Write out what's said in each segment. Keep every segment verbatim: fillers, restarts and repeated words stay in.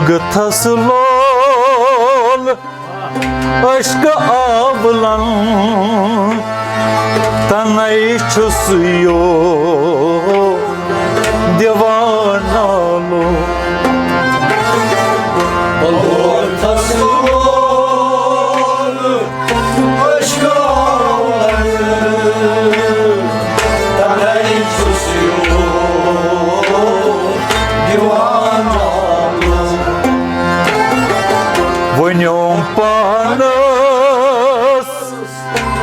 گتھس لول عشق آولن، تنے چھُس یو دیوانہ لو۔ گتھس لول عشق آولن، تنے چھُس یو دیوانہ لو۔ ؤنِو پانس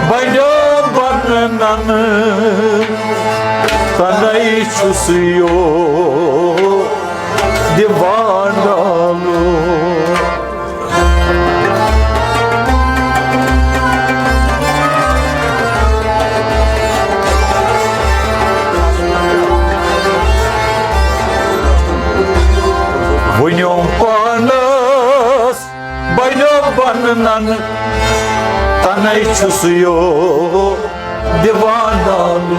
بنیو بنن، تنے چھُس یو دیوانہ لو۔ ؤنِو پانس بنیو بنن، تنے چھُس یو دیوانہ لو۔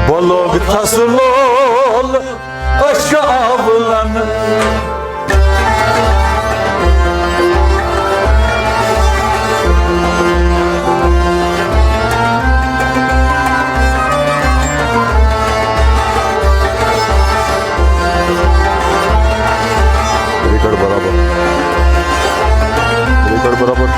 بلوگتھس لول عشق آولن۔ ریکارڈ برابر۔ ریکارڈ برابر۔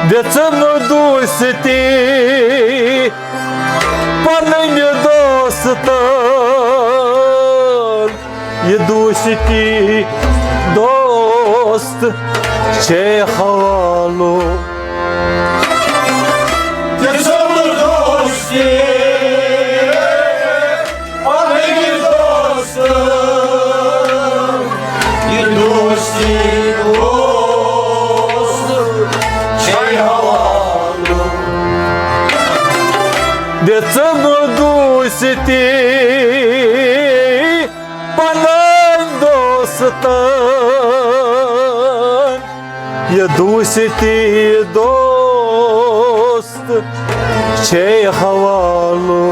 دِژٕم دوستی پنٕنۍ دوستن، یہِ دوستی دوست چھے حوالو۔ دِژٕم دوستی پنٕنۍ دوستن، یہِ دوستی دوست چھے حوالو۔ دِژٕم دوستی پنٕنۍ دوستن، یہِ دوستی دوست چھے حوالو۔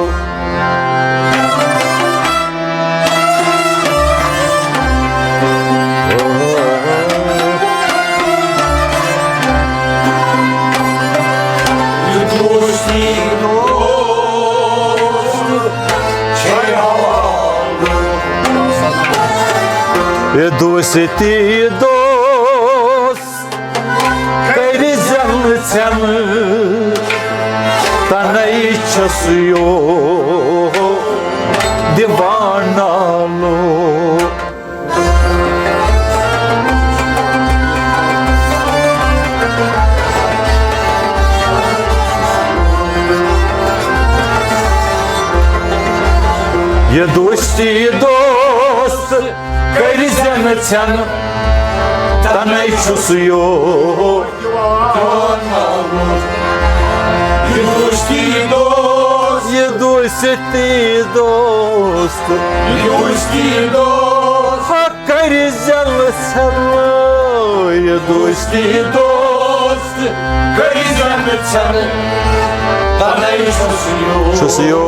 یہِ دوستی دوست چھے حوالو۔ یہِ دوستی دوست کٔرۍ زٮ۪نہٕ ژھٮ۪نہٕ، تَنے چھَس یو دیوانہ لو۔ یہِ دوستی دوست کٔرۍ زٮ۪نہٕ ژھٮ۪نہٕ، تَنے چھُس یو۔ یہِ دوستی دوست۔ یہِ دوستی دوست۔ یہِ دوستی دوست۔ ہا کٔرۍ زٮ۪نہٕ ژھٮ۪نہٕ۔ یہِ دوستی دوست۔ کٔرۍ زٮ۪نہٕ ژھٮ۪نہٕ۔ تَنے چھُس یو۔ چھُس یو۔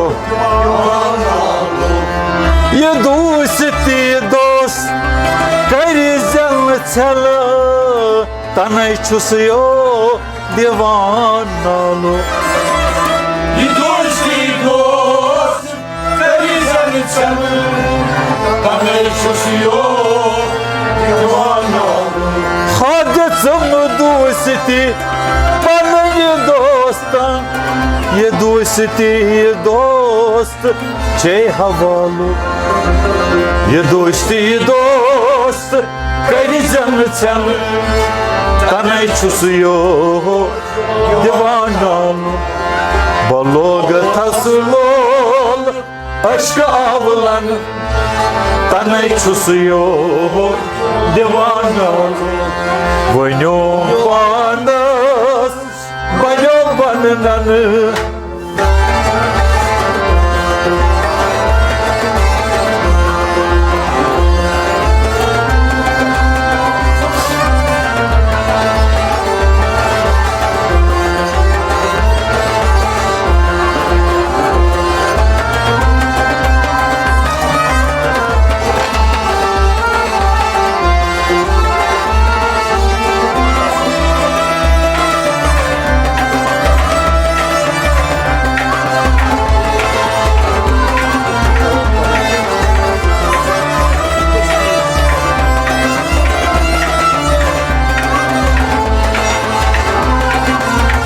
یہِ دوستی دوست کٔرۍ زٮ۪نہٕ ژھٮ۪نہٕ، تَنے چھُس یو دیوانہ لو۔ یہِ دوستی دوست کٔرۍ زٮ۪نہٕ ژھٮ۪نہٕ، تَنے چھُس یو دیوانہ لو۔ ہا دِژٕم دوستی پنٕنۍ دوستن، یہِ دوستی دوست چے حوالہٕ۔ یہِ دوستی دوست کٔرۍ زٮ۪ن ژھٮ۪ن، تَنے چھُس یو دیوانہٕ۔ بہٕ لوگتھس لول عشقہٕ آولن، تَنے چھُس یو دیوانہٕ۔ ؤنِو پانس بنیو بننن۔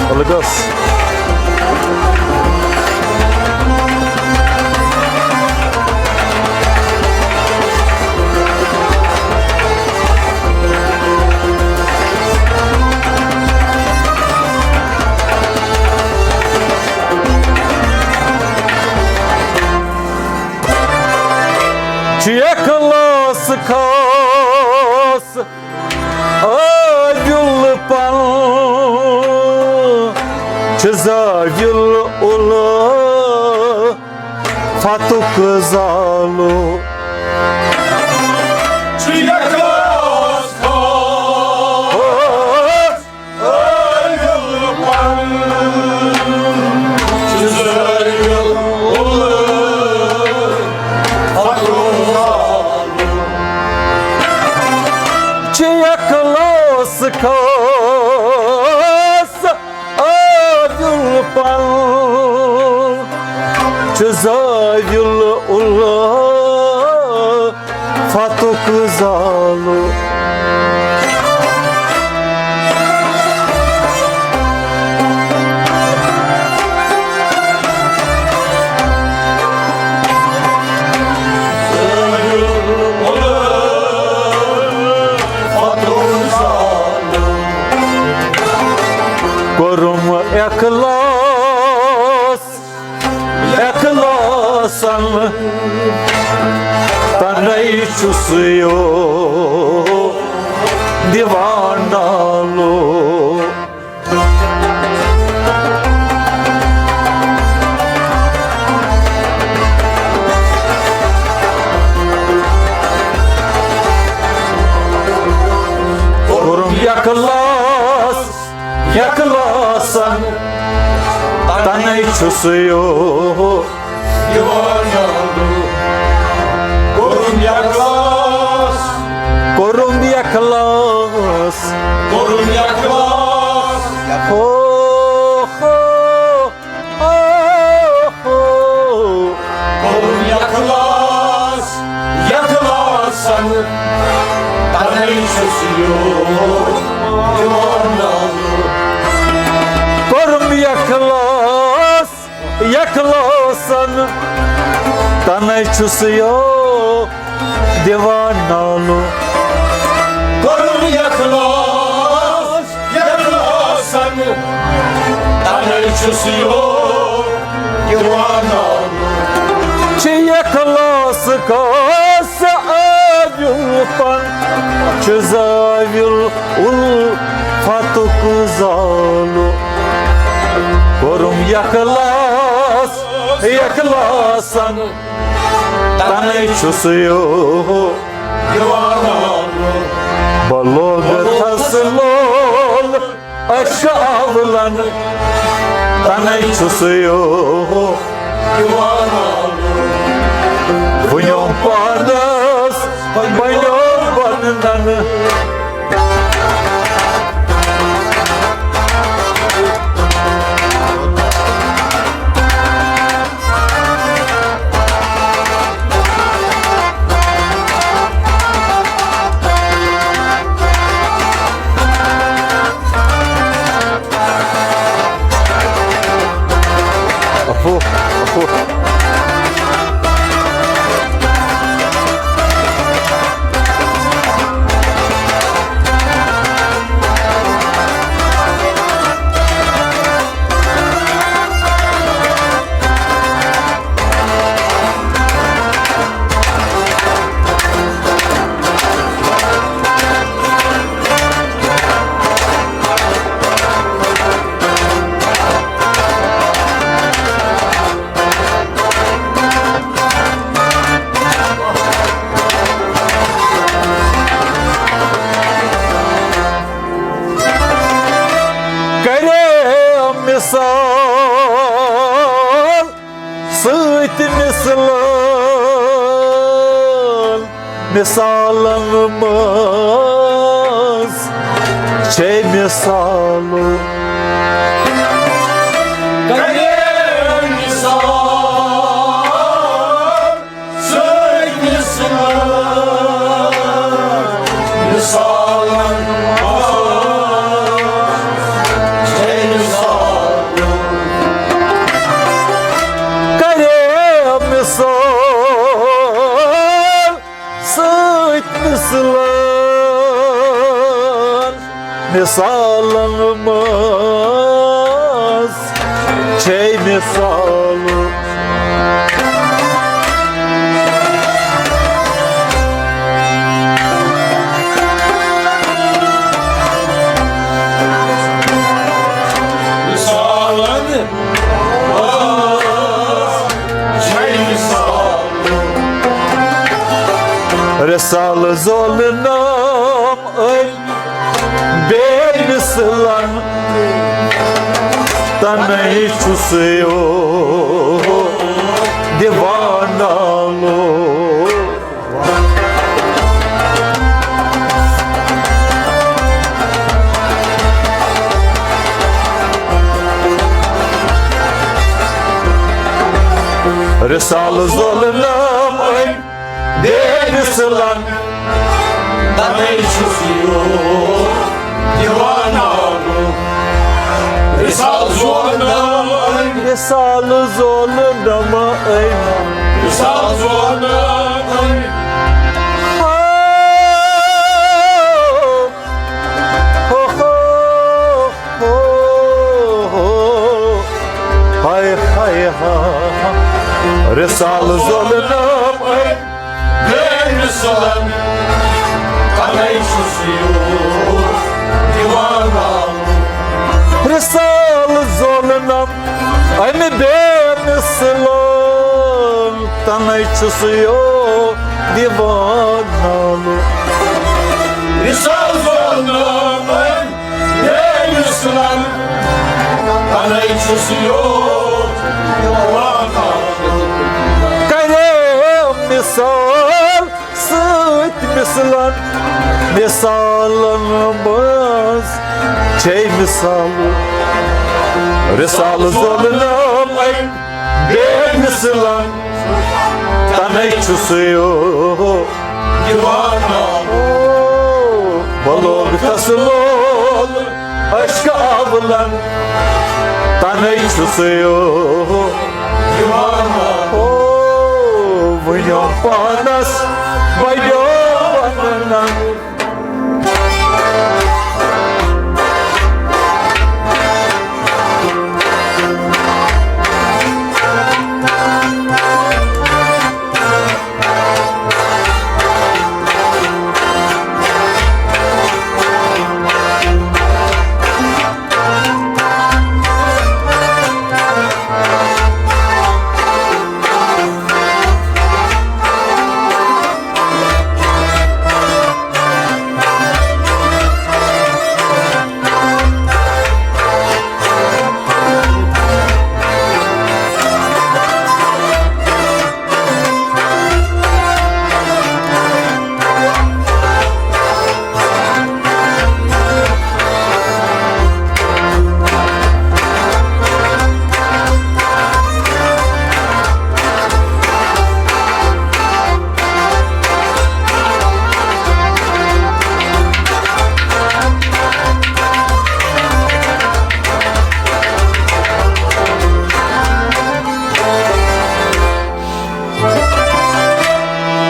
الگس۔ چھُ اخلاص خاص عادل پن، چھُ زٲوِل الفتُک زالُو۔ چھُ اخلاص خاص عادل پن، چھُ زٲوِل الفتُک زالُو۔ چھُ اخلاص خاص عادل پن، چھُ زٲوِل الفتُک زالُو۔ کوٚرُم اخلاص اخلاصن، تَنے چھُس یو دیوانہٕ لو۔ کوٚرُم اخلاص اخلاصن، تَنے چھُس یو دیوانہٕ لو۔ کوٚرُم اخلاص، کوٚرُم اخلاص، کوٚرُم اخلاص۔ ہو، ہو، ہو، ہو۔ کوٚرُم اخلاص اخلاصن، تَنے چھُس یو دیوانہٕ لو۔ کوٚرُم اخلاص اخلاصن، تَنے چھُس یو دیوانہٕ لو۔ کوٚرُم اخلاص اخلاصن، تَنے چھُس یو دیوانہٕ لو۔ چھُ اخلاص خاص عادل پن، چھُ زٲوِل الفتُک زالُو۔ کوٚرُم اخلاص اخلاصن، تَنے چھُس یو دیوانہٕ لو۔ بہٕ لوگتھس لول عشقہٕ آولن، تَنے چھُس یو دیوانہٕ لو۔ ؤنِو پانس بنیو بننن۔ افو، افو۔ مثالن منٛز چھے مثالُک۔ کرے مثال سۭتۍ مثال، مثالن منٛز چھے مثالُک۔ کرے مثال سۭتۍ مثلن، مثالن منٛز چھے مثالُک۔ مثالن منٛز چھے مثالُک۔ رسالہٕ زولنم أمۍ بے مثلن، تنَے چھُس یو دیوانہ لوگ۔ رسالہٕ زولنم أمۍ بے مثلن، تنَے چھُس یو دیوانہ لوگ۔ رسالہٕ زولنم أمۍ، رسالہٕ زولنم أمۍ، رسالہٕ زولنم أمۍ۔ ہو، ہو، ہو، ہو، ہو۔ ہاے، ہاے، ہا۔ رسالہٕ زولنم أمۍ بے مثلن، تنَے چھُس یو دیوانہ۔ رسالہٕ زولنم أمۍ بے مثلن، تنَے چھُس یو دیوانہ۔ رسالہٕ زولنم أمۍ بے مثلن، تنَے چھُس یو دیوانہ۔ کرے مثال سۭتۍ مثلن، مثالن منٛز چھے مثالُک۔ رسالہٕ زولنم أمۍ بے مثلن، تنَے چھُس یو دیوانہ۔ او، بہٕ لوگتس لول عشقہٕ آولن، تنَے چھُس یو دیوانہ۔ او، وُنیُم پانس بنیو وننن۔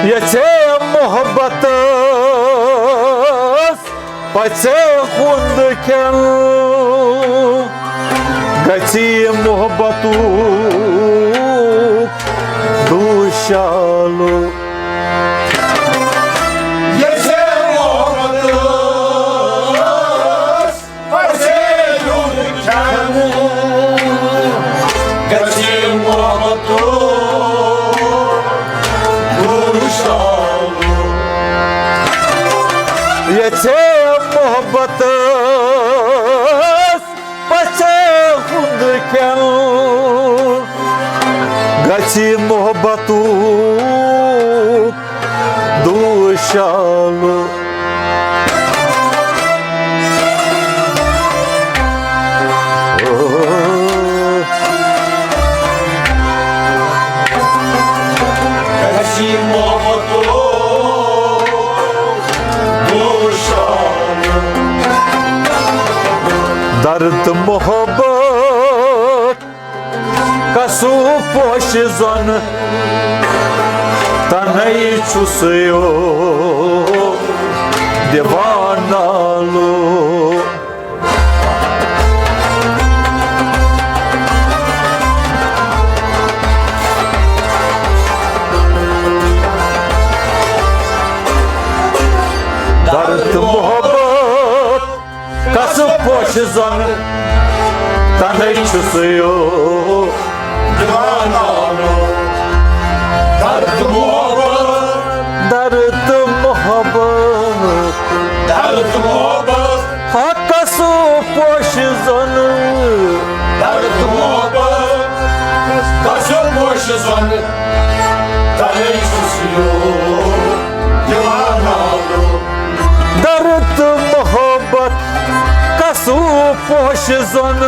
یژھے محبتس پژھے ہُنٛد کھٮ۪ن، گژھِ محبتُک دوٗشالہٕ۔ یژھے محبتس پژھے ہُنٛد کھٮ۪ن، گژھِ محبتُک دوٗشالہٕ۔ یژھے محبتس پژھے ہُنٛد کھٮ۪ن، گژھِ محبتُک دوٗر شالو۔ درد محبت کسو پوش زن تنے چھُ سُے دیوانہ لو۔ درد محبت کس پوش زن تنے چھُ سُے دیوانہ لو۔ درد محبت، درد محبت، درد محبت، ہا کس پوش زن درد محبت، کس پوش زن تنے چھُ سُے دیوانہ لو۔ درد محبت کسو پوش زن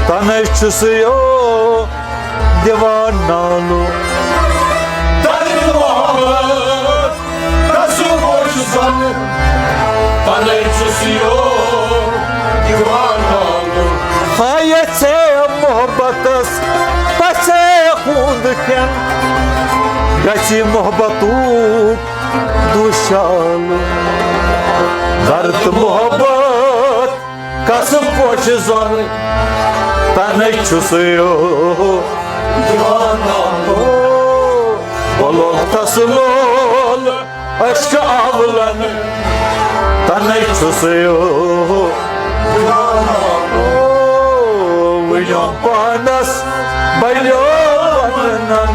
تنے چھُ سُے دیوانہ لو۔ درد محبت کسو پوش زن تنے چھُ سُے دیوانہ لو۔ ہا یژھے محبتس پژھے ہوند کھٮ۪ن گژھِ محبتُک دوشالو۔ درد محبت کس پوش زن تنے چھُ سُے دیوانہ لو۔ بولو تس لول عشق اولن تنے چھُ سُے دیوانہ لو۔ ؤنِو پانس بنیو ونن۔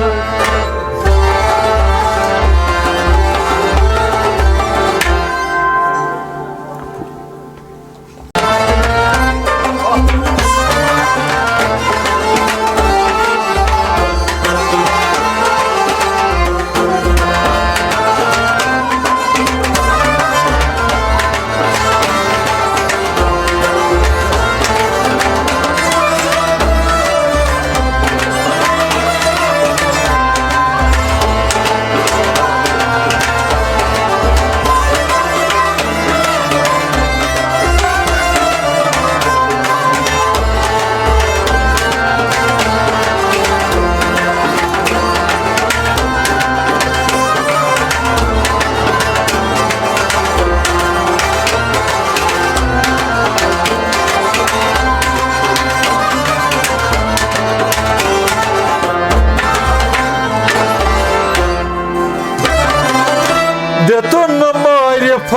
دِتُن معرفت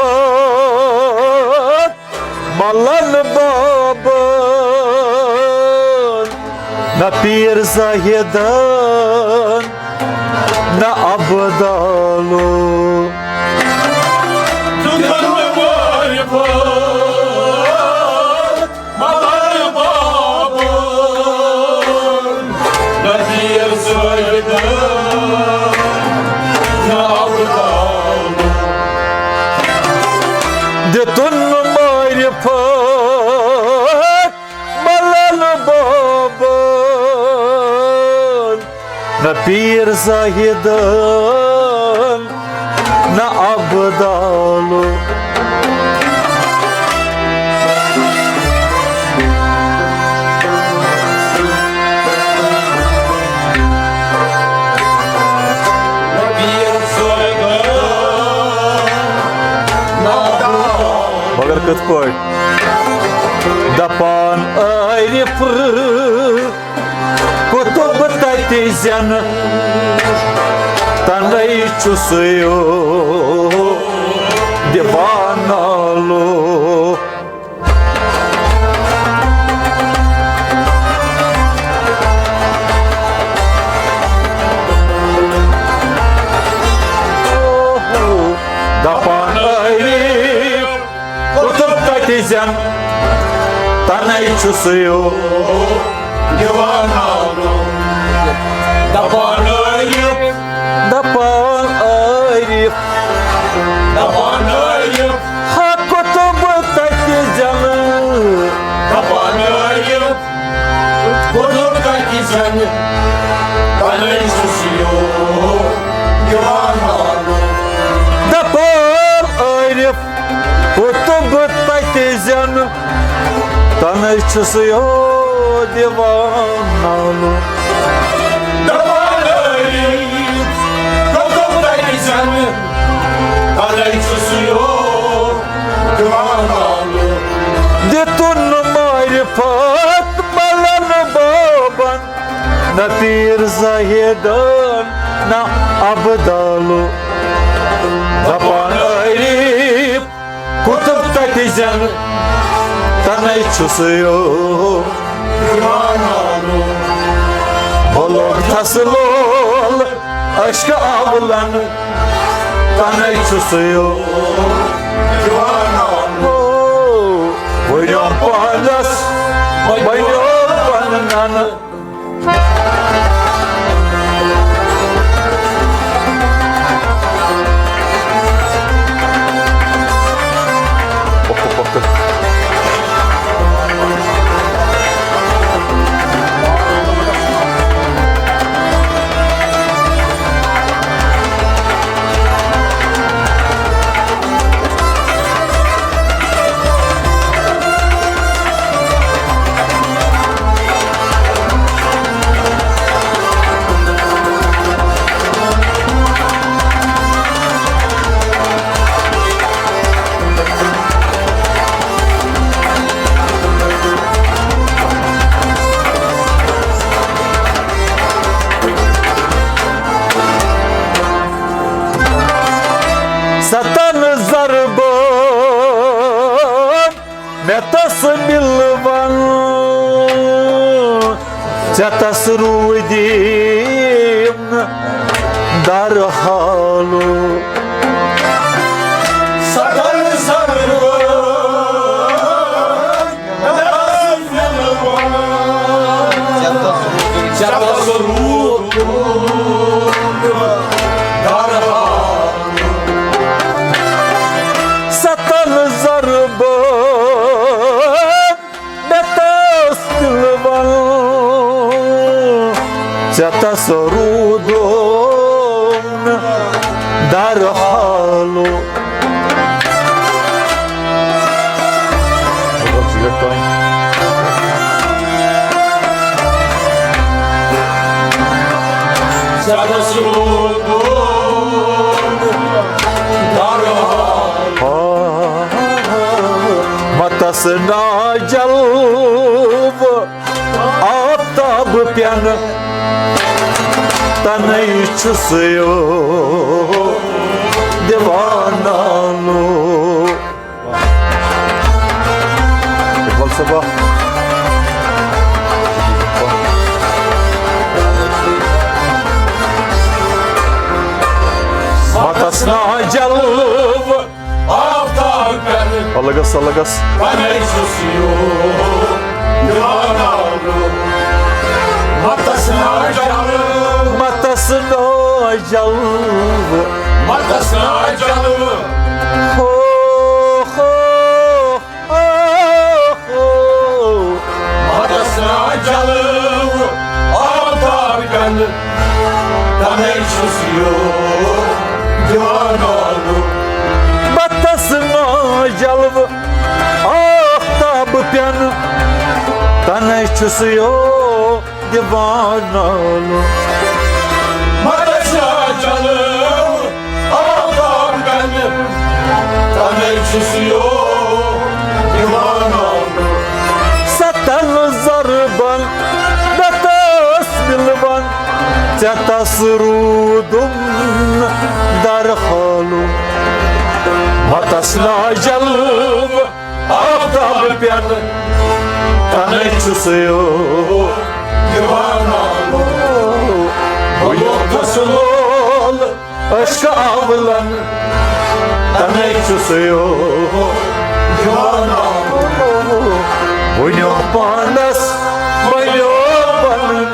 ملن بابن، نہ پیر زاہدن، نہ ابدالو۔ دِتُن معرفت ملن بابن، نہ پیر زاہدن، نہ ابدالو۔ دِتُن معرفت ملن بابن، نہ پیر زاہدن، نہ ابدالو۔ مگر کِتھ پٲٹھۍ؟ دپان عارف قطب تتہِ زینہٕ تنے چھُ سُے دیوانہ لو۔ دپان عارف قطب تتہِ زینہٕ تنے چھُ سُے دیوانہ لو۔ دپان عارف، دپان عارف نَے چھُس یو دِوان نالہٕ۔ دَپان ٲری، کوٚتَو تَتہِ زَنہٕ، تَلَے چھُس یو دِوان نالہٕ۔ دِتُن معرفت مَلَن بابَن، نہ پیٖر زاہدَن، نہ اَبدالہٕ۔ دَپان ٲری، قطب تَتہِ زَن تَنَے چھُس یو۔ بہٕ لوٚگتھَس لول عشقہٕ اَولَن، تَنَے چھُس یو۔ بہٕ یوم پانَس، بہٕ یوم پَنُن۔ ستن ضربن مےٚ تس مِلوَن، ژےٚ تس روٗدِم در حالو۔ ستن ضربن مےٚ تس مِلوَن، ژےٚ تس روٗدِم در حالو۔ ستن ضربن مےٚ تس مِلوَن، ژےٚ تس روٗدُم در حالو۔ ژےٚ تس روٗدُم در حالو۔ متس نا جلوٕ آفتاب پٮ۪نہٕ، تَنَے چھُس یو دیوانہ لو۔ اقبال صٲبا۔ متس نا جلوٕ آفتاب پٮ۪نہٕ۔ الگس، الگس۔ پنے چھُس یو دیوانہ لو۔ متس نا جلوٕ۔ متس نا جلوٕ۔ متس نا جلوٕ۔ ہو، ہو، ہو، ہو۔ متس نا جلوٕ آفتاب پٮ۪نہٕ۔ تنے چھُس یو دیوانہ لو۔ متس نا جلوٕ آفتاب پٮ۪نہٕ، تنے چھُس یو دیوانہ لو۔ متس نا جلوٕ آفتاب پٮ۪نہٕ، تنے چھُس یو دیوانہ لو۔ ستن ضربن مےٚ تس مِلوَن، ژےٚ تس روٗدُم در حالو۔ متس نا جلوٕ آفتاب پٮ۪نہٕ، تنے چھُس یو دیوانہ لو۔ بہٕ لوٚگتھَس لول عشقہٕ اَولَن، تَنے چھُس یو دیوانہ۔ ؤنِو پانَس، ؤنِو پَنُن۔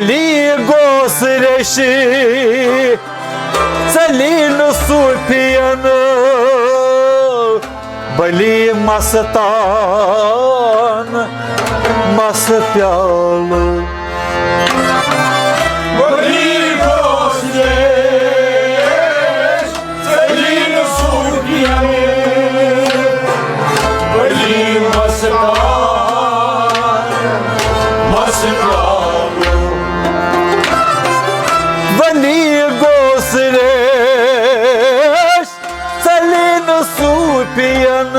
علی گوس ریشی، ژلی نہٕ صوٗفیَن، بلی مستان مس پیالہٕ۔ بلی گوس ریش، ژلی نہٕ صوٗفیَن، بلی مستان مس پیالہٕ۔ بلی گوس ریش، ژلی نہٕ صوٗفیَن،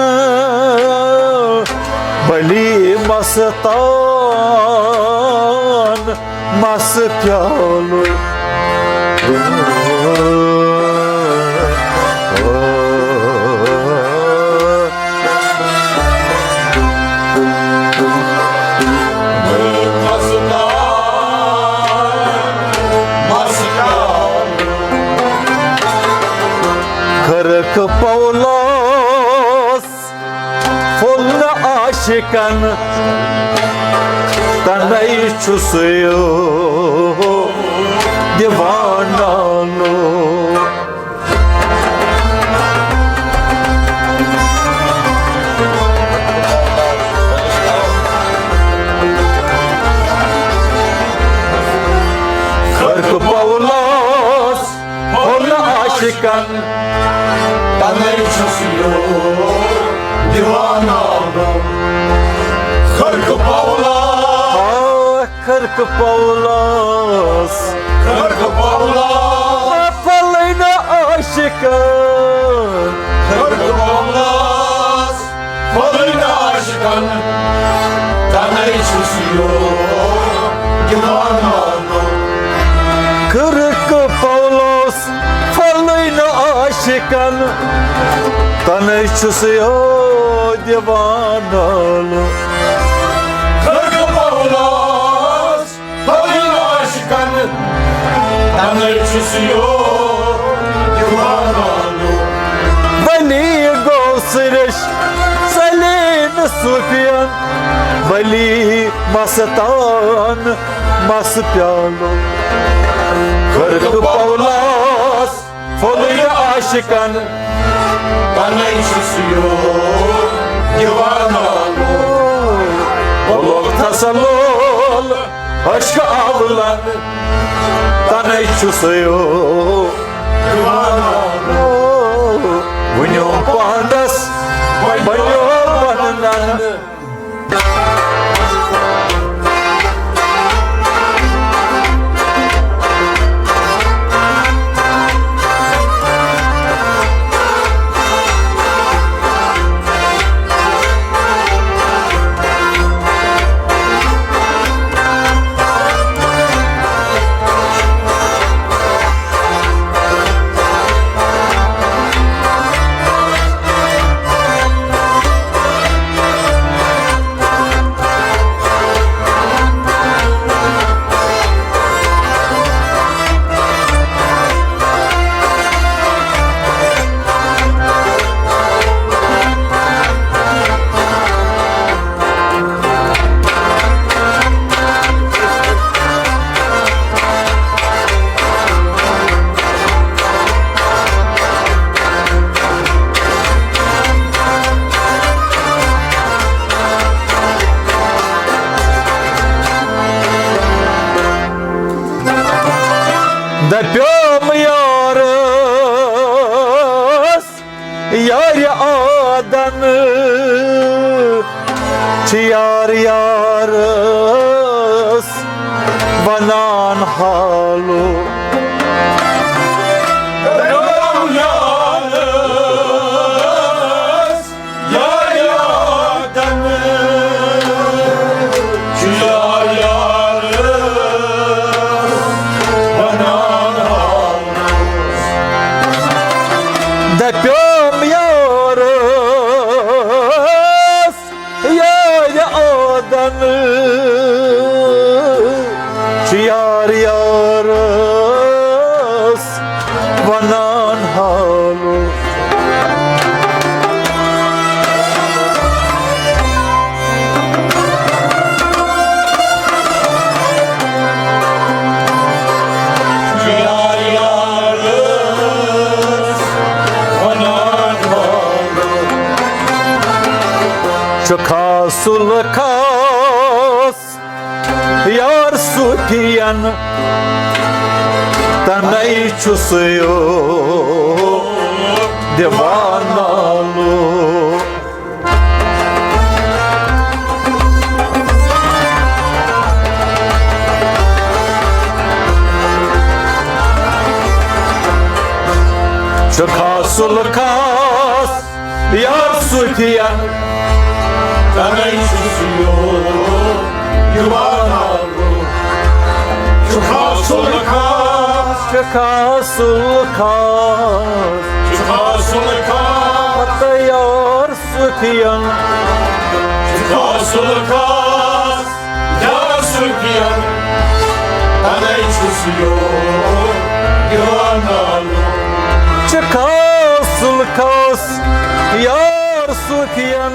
بلی مستان مس پیالہٕ۔ خرق پولس پھوٚل نہٕ عاشقن، تنَے چھُ سُہ دیوانہٕ۔ خرق پولس پھوٚل نہٕ عاشقن، تنَے چھُس یو دیوانہٕ۔ خرق پولس، آ، خرق پولس، خرق پولس، پھوٚلٕے نہٕ عاشقن۔ خرق پولس، پھوٚلٕے نہٕ عاشقن، تنَے چھُس یو دیوانہٕ۔ خرق پولس، پھوٚلٕے نہٕ عاشقن، تنَے چھُس یو دیوانہٕ۔ خرق پولس، پھوٚلٕے نہٕ عاشقن، تنَے چھُس یو دیوانہٕ۔ بلی گوس ریش، ژلی نہٕ صوٗفیَن، بلی مستان مس پیالہٕ۔ خرق پولس، پھوٚلٕے نہٕ عاشقن، تنَے چھُس یو دیوانہٕ۔ بولُکھ تسلسل عشق اولن، تنَے چھُس یو دیوانہٕ۔ وٕنیو پانس بنیو بنن۔ دپیوم یارس، یارِ آدن، چھِ یار یارس ونان حالو۔ یار یارس، یار یارس، چھُ یار یارس ونان حالو۔ دپیوم یارس، یارِ آدن، چھُ یار یارس ونان حالو۔ چھُ خاص الخاص یار صوفین، تنے چھُ سُہ دیوانہ لوٗکھ۔ چھُ خاص الخاص یار صوفین، تنے چھُ سُہ دیوانہ لوٗکھ۔ چھُ خاص الخاص، چھُ خاص الخاص، چھُ خاص الخاص۔ پتہ یار صوفین، چھُ خاص الخاص یار صوفین، تنے چھُ سُہ دیوانہ لوٗکھ۔ چھُ خاص الخاص یار صوفین،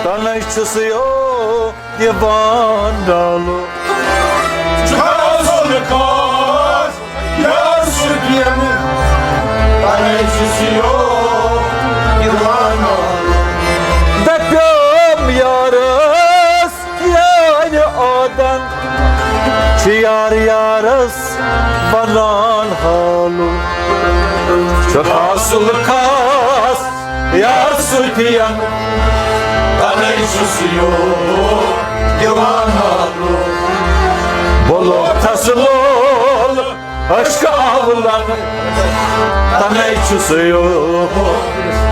تنے چھُ سُہ دیوانہ لوٗکھ۔ چھُ خاص الخاص یار صوفین، تنے چھُ سُہ دیوانہ لوٗکھ۔ دپیوم یارس یارِ آدن، چھُ یار یارس ونان حالو۔ چھُ خاص الخاص یار صوفین، تنے چھُ سُہ دیوانہ لوٗکھ۔ بولو تھس لول عشق اولن، تنے چھُ سُہ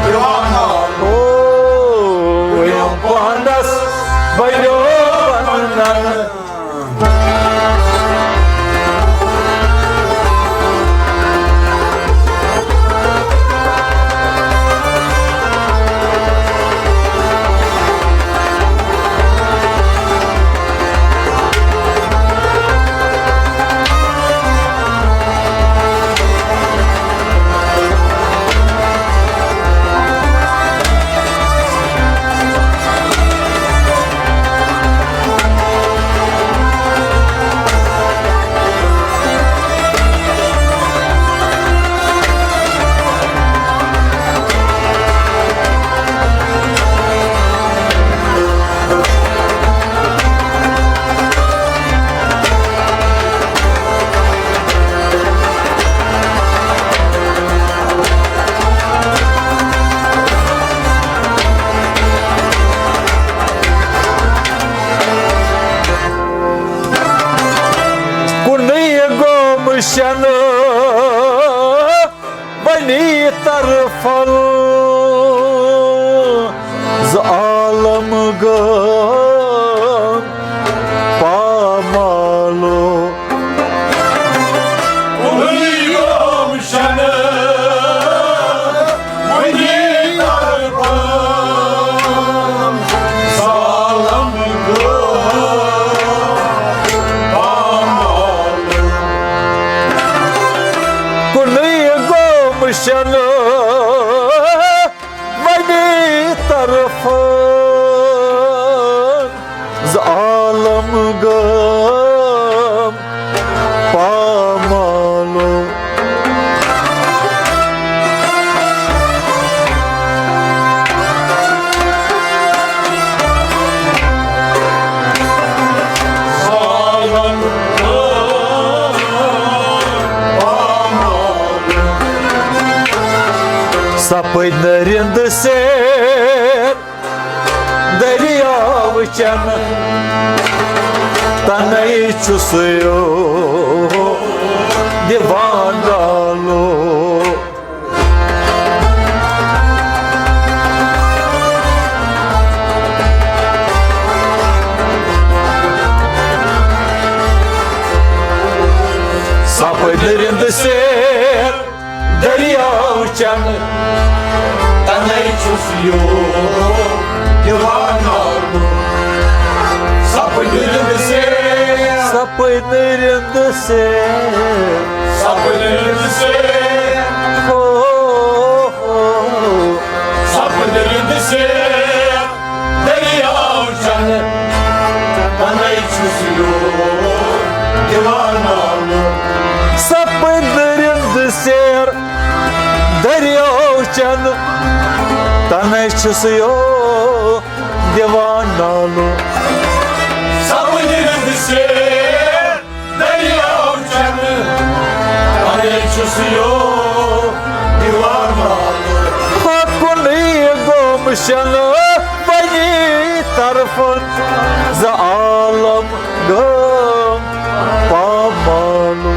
دیوانہ لوٗکھ۔ او، یِم پانس بنیو ونن۔ کُنُے گوم شنہٕ بنی طرفن، زٕ عالم گٲم پامالو۔ کُنُے گوم شنہٕ بنی طرفن، زٕ عالم گٲم پامالو۔ کُنُے گوم شنہٕ بنی طرفن، زٕ عالم گٲم پامالو۔ سپٕدۍ نہٕ رِنٛدٕ سیر دٔریاو چَنہٕ، تَنَے چھُ سُہ دیوان ڈالو۔ سپٕدۍ رِنٛدٕ سیر دٔریاو چَنہٕ، تَنَے چھُس یور دیوان ڈالو۔ سپٕدۍ رِنٛدٕ سیر، سپٕدۍ رِنٛدٕ سیر، سپٕدۍ رِنٛدٕ سیر۔ ہو، ہو، ہو۔ سپٕدۍ رِنٛدٕ سیر دٔریاو چَنہٕ، تَنَے چھُس یور دیوان ڈالو۔ سپٕدۍ رِنٛدٕ سیر دٔریاو چَنہٕ، تَنَے چھُس یور دیوان نالو۔ سمجھ نہٕ سیر دٔریاو چنہٕ، اَنے چھُس یو دیوان نالو۔ پکُن یہِ گوم شنہٕ بنی طرفن، زٕ عالم گٲم پامالو۔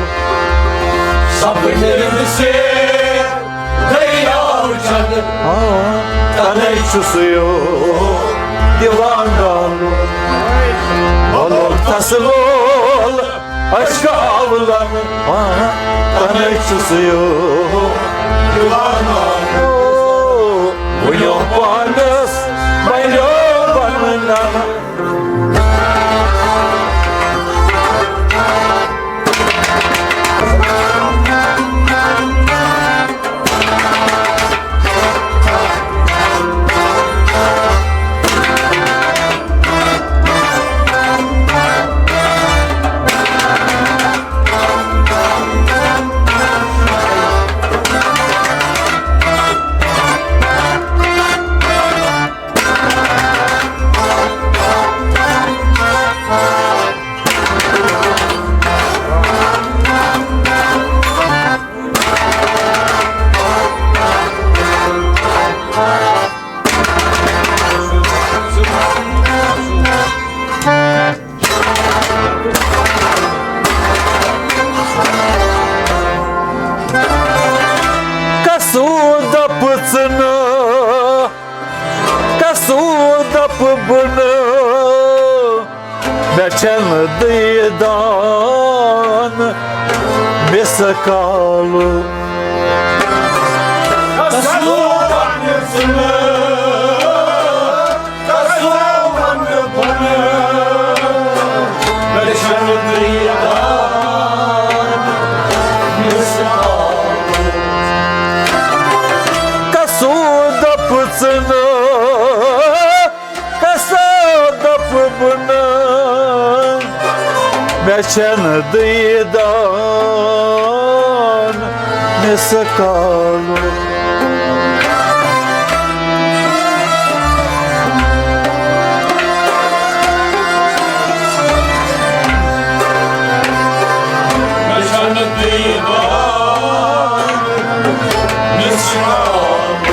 سمجھ نہٕ سیر دٔریاو چنہٕ، ہاں، تَنے چھُس یو دیوان ڈالُن۔ مۄلُک تَس لول اشکہٕ آولن، ہاں، تَنے چھُس یو دیوان ڈالُن۔ وٕنیو پانس بنیو بنن۔ کسو دپ ژٕ نہٕ، کسو دپ بہٕ نہٕ، مےٚ چھَنہٕ دیٖدان مِس کالُک۔ کسو دپ ژٕ نہٕ، کسو دپ بہٕ نہٕ، مےٚ چھَنہٕ دیٖدان مِس کالُک۔ کسو دپ ژٕ نہٕ، کسو دپ بہٕ نہٕ، مےٚ چھَنہٕ دیٖدان مِس کالُک۔ مےٚ چھَنہٕ دیٖدان مِس کالُک۔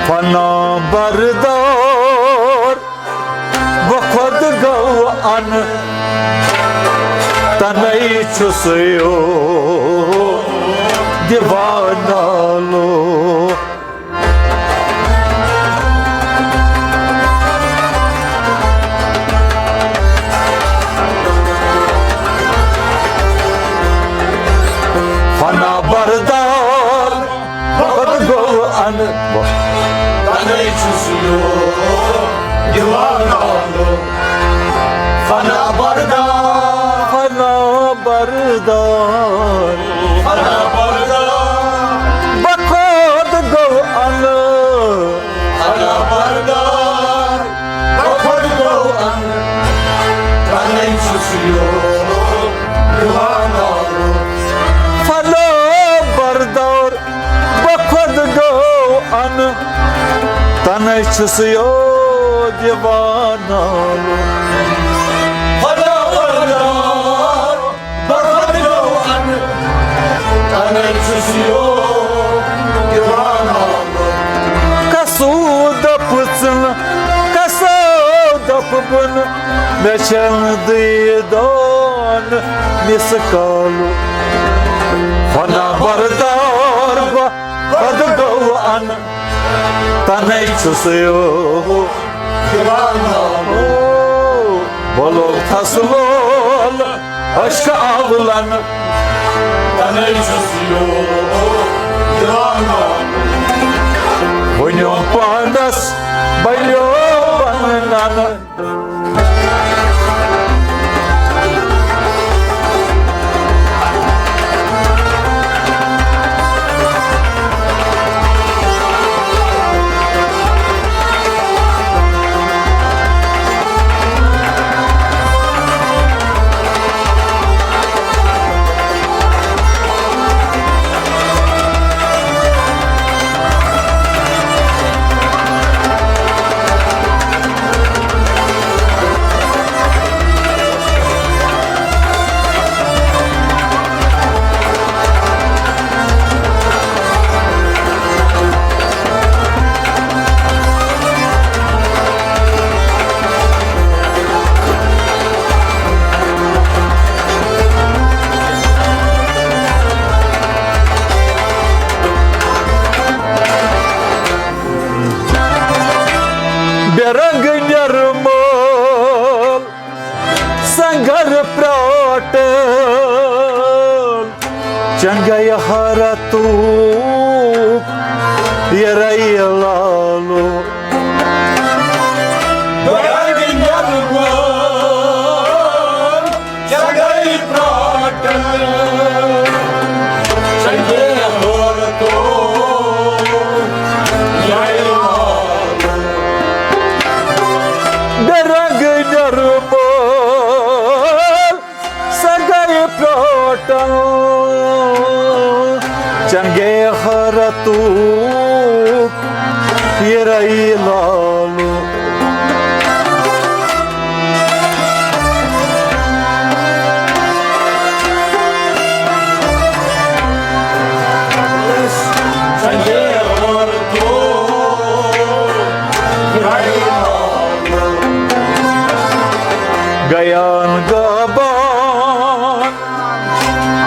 فنا بردار بہٕ خۄد گوٚو اَنہٕ، تَنے چھُس یو دیوانالو۔ فنا بردار بہٕ خۄد گوٚو اَنہٕ۔ تَنے چھُس یو دیوانالو۔ فنا بردار۔ فنا بردار۔ فنا بردار۔ بہٕ خۄد گوٚو اَنہٕ۔ فنا بردار۔ بہٕ خۄد گوٚو اَنہٕ۔ تَنے چھُس یو دیوانالو۔ فنا بردار۔ بہٕ خۄد گوٚو اَنہٕ، تَنے چھُس یو دیوانہٕ۔ خۄدا خۄدا، بہٕ خۄد گوٚو اَنہٕ، تَنے چھُس یو دیوانہٕ۔ کسو دپ ژٕ نہٕ، کسو دپ بہٕ نہٕ، مےٚ چھَنہٕ دیٖدان مِس کالُک۔ فنا بردار بہٕ خۄد گوٚو اَنہٕ، تَنے چھُس یو دیوانہٕ۔ بولو تھس لول اشکہٕ آولن، تَنے چھُس یو دیوانہٕ۔ ؤنِو پانس بنیو بنن۔ چنگے ہرتوک یرے لالو۔ بے رنگ نرمل سگے پراٹل، چنگے ہرتوک یرے لالو۔ گیان گابان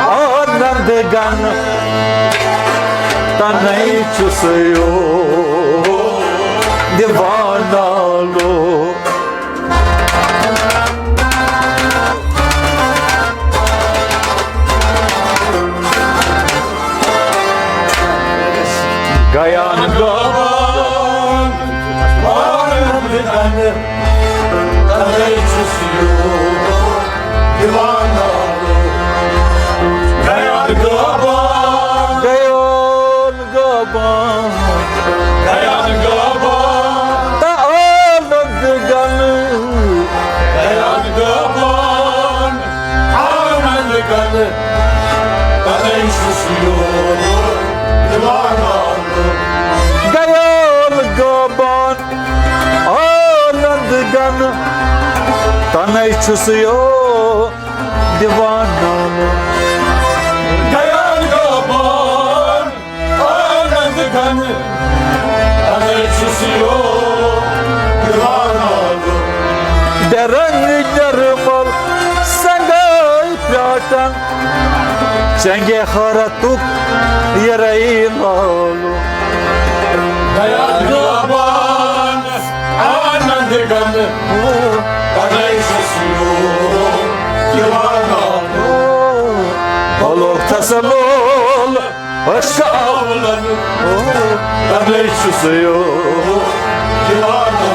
آنند گن، تنے چھُس یو دیوانہ لو۔ گیان گابان آنند گن، تنے چھُس یو دیوانہ لو۔ گیان گابان، گیان گابان، گیان گابان، تہٕ آنند گن، گیان گابان، آنند گن، تنے چھُس یو دیوانہ لو۔ گیان گابان آنند گن، تنے چھُس یو دیوانہ لو۔ گیان گابان آنند گن، تنے چھُس یو دیوانہ لو۔ بے رنگ نرمل سگے پراٹل، چنگے ہرتوک یرے لالو۔ گیان گابان آنند گن، تنے چھُس یو دیوانہ لو۔ بولو تسلول عشق اولن، تنے چھُس یو دیوانہ لو۔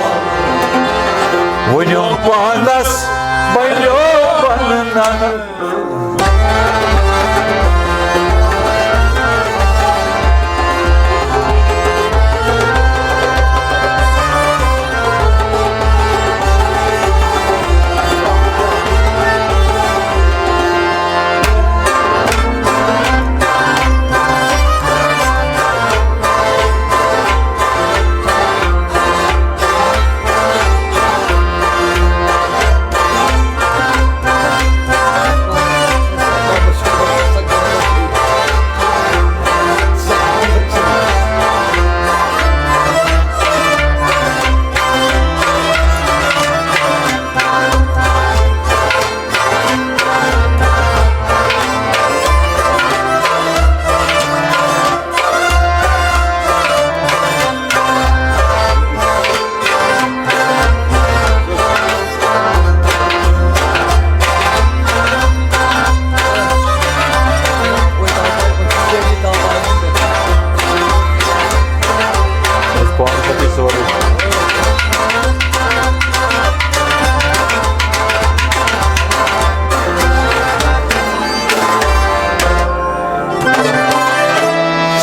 ؤنِو پانس بنیو بنن۔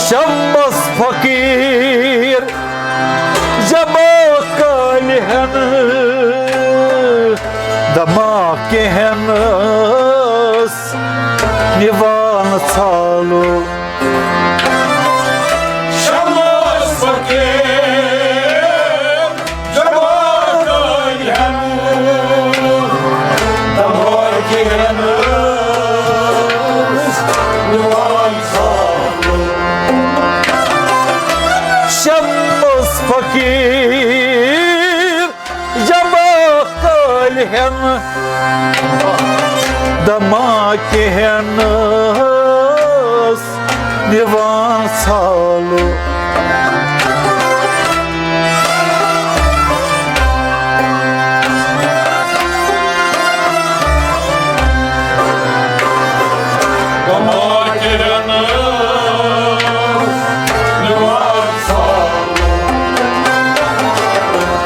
شمس فقیر جمع کالہِ ہن، دما کہنس نوان ژھالو۔ شمس فقیر جمع کالہِ ہن، دما کہنس نوان ژھالو۔ شمس فقیر جمع کالہِ ہن، دما کہنس نوان ژھالو۔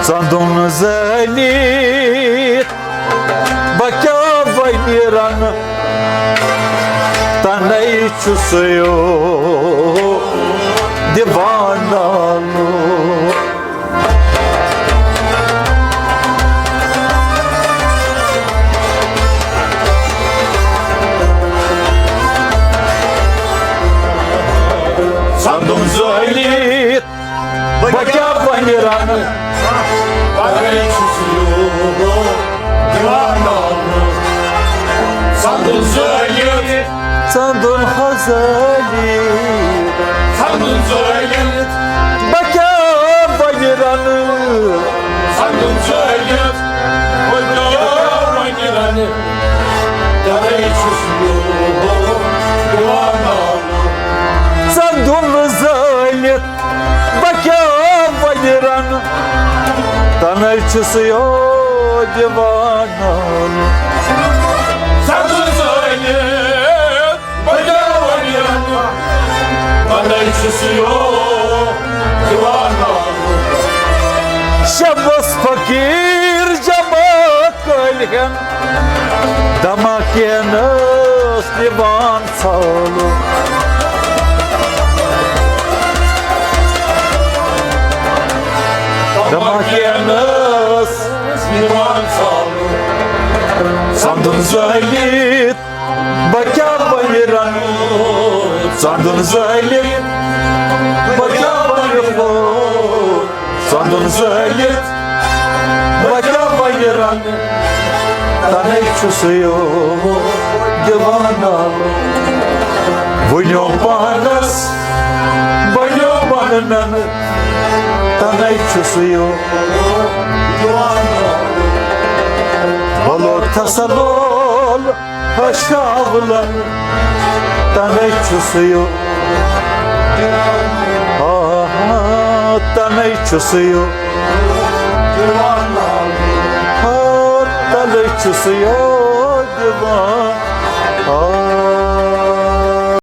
ژَندُن زٲلِتھ بہٕ کیٛاہ وۄنۍ رَنہٕ، تَنے چھُ سُہ یو دیوانہٕ لوٗکھ۔ ژَندُن زٲلِتھ بہٕ کیٛاہ وۄنۍ رَنہٕ، پَگہٕے چھُس یور دِوان لاگنہٕ۔ ژَندُن زٲلِتھ، ژَندُن حظ زٲلِتھ، ژَندُن زٲلِتھ، بہٕ کیٛاہ وۄنۍ رَنہٕ۔ ژَندُن زٲلِتھ، بہٕ کیٛاہ وۄنۍ رَنہٕ، پَگہٕے چھُس یور دِوان لاگنہٕ۔ ژَندُن زٲلِتھ بہٕ کیٛاہ وۄنۍ رَنہٕ، تَنے چھُس یو دیوانہٕ۔ ژَندُن زٲلِتھ بہٕ کیٛاہ وۄنۍ رَنہٕ، تَنے چھُس یو دیوانہٕ۔ شمس فقیٖر جمع کٲلۍ ہٮ۪ن دَما کینَس دِوان ژھالہٕ۔ دَما کینَس دِوان ژھالہٕ۔ ژَندُن زٲلِتھ بہٕ کیٛاہ وۄنۍ رَنہٕ، ژَندُن زٲلِتھ بہٕ کیٛاہ وۄنۍ رَنہٕ۔ ژَندُن زٲلِتھ بہٕ کیٛاہ وۄنۍ رَنہٕ، تَنے چھُس یو دیوانہٕ۔ وٕنیو پانَس بَنیو بَنَن، تَنے چھُس یو دیوانہٕ۔ وَلو تسلول ہشکاولن، تَنے چھُس یو۔ آہا، تَنے چھُس یو۔ آ، تَنے چھُس یو دِوان۔